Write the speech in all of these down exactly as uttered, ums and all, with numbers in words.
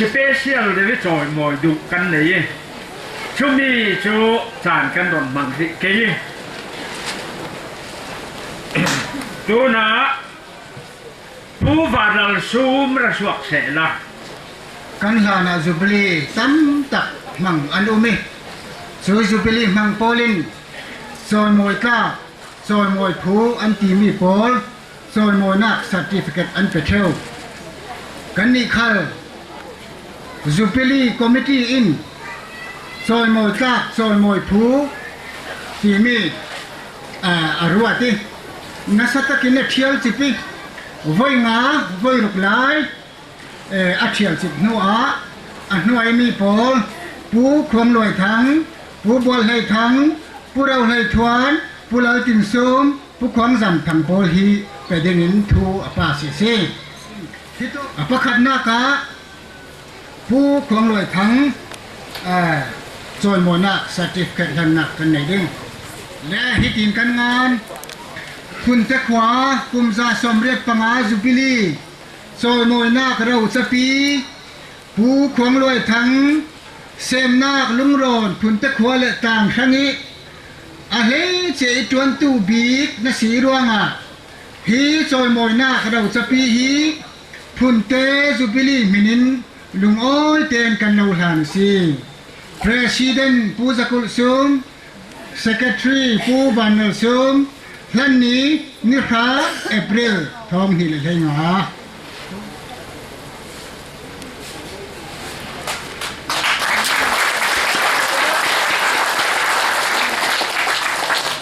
special deuh i chawimawi duh kan nei i, chumi chu caan kan rawn hmang hrih kei i, tunah Pu Vanlalsum ra suak seh la. Kan hlanah Jubilee tam tak hmang an um i, chu Jubilee hmang pawlin chawimawi tlak, chawimawi phu an timi pawl chawimawinak certificate an pe theu. Kannih khal Jubilee Committee in chawimawi tlak, chawimawi phu timi, a, a ruat i, nasa takin a thial chip i, vawi nga, vawi ruk lai, eh, a thial chip hnuah a hnuai mi pawl, Pu Khuangluai Thang, Pu Bual Hlei Thang, Pu Ro Hlei Thuan, Pu Lal Tin Sum, Pu Khuang Zam Thang pawl hi pe dingin thu a pass si. A pakhatnak ah Pu Khuangluai Thang, eh, chawimawinak certificate hlannak kan nei ding. Le hitin kan ngan, Phunte khua kum za sawmriat panga Jubilee chawimawinak rochapi Pu Khuangluai Thang, Semnak Lungrawn Phunte khua le tlang hrang i a hleice i ṭuantu bik na si ruangah hi chawimawinak rochapi hi Phunte Jubilee hminin lungawi ten kan lo hlan a si. President Pu Za Kulh Sum, Secretary Pu Van Nal Sum, hlan ni, ni hra, April, thawng hnih le hleinga.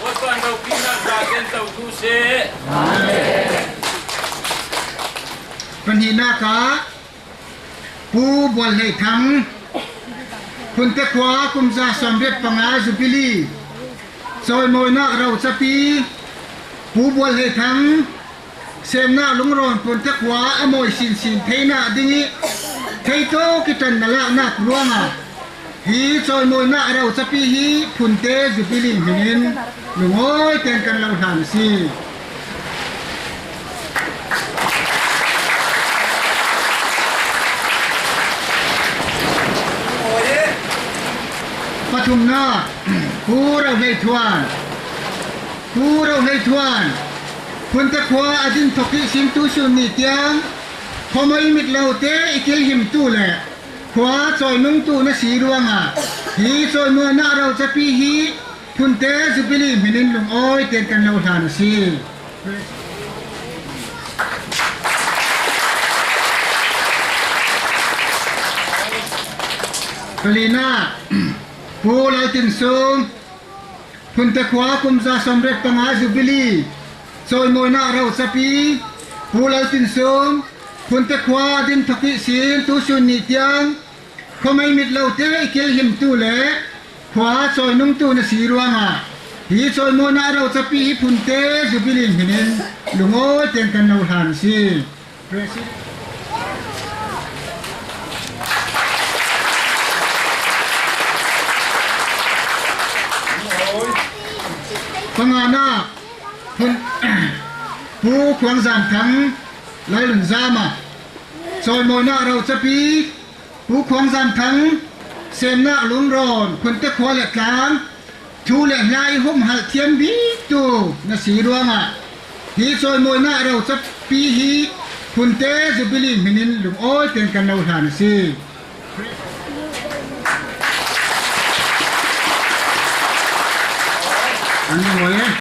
Bawipa ropui nak za kan to thu seh. Pahnihnak ah Pu Bual Hlei Thang, Phunte khua kum za sawmriat panga Jubilee chawimawinak rochapi Pu Bual Hlei Thang, Semnak Lungrawn Phunte khua a mawi sinsin theihna ding i theituk i ṭanna laknak ruangah hi chawimawinak rochapi hi Phunte Jubilee hminin lungawi ten kan lo hlan a si. Pathumna, Pu Ro Hlei Thuan. Pu Ro Hlei Thuan, Phunte khua a din thawk ihsin tusun ni tiang khuamawi mit lote i kilhimtu le khua chawinungtu na si ruangah hi chawimawinak rochapi hi Phunte Jubilee hminin lungawi ten kan lo hlan a si. Palina, Pu Lal Tin Sum, Phunte khua kum za sawmriat panga Jubilee chawimawinak rochapi Pu Lal Tin Sum, Phunte khua a din thawk ihsin tusun ni tiang khuamawi mit lote i kilhimtu le khua chawinungtu na si ruangah hi chawimawinak rochapi hi Phunte Jubilee hminin lungawi ten kan lo hlan a si. President. Pangana, Phun-, Pu Khuang Zam Thang, Lalun Zama, chawimawinak rochapi, Pu Khuang Zam Thang, Semnak Lungrawn Phunte khua le tlang, thu le hla i humhalh thiam biktu na si ruangah hi chawimawinak rochapi hi Phunte Jubilee hminin lungawi ten kan lo hlan a si. An lungawi e.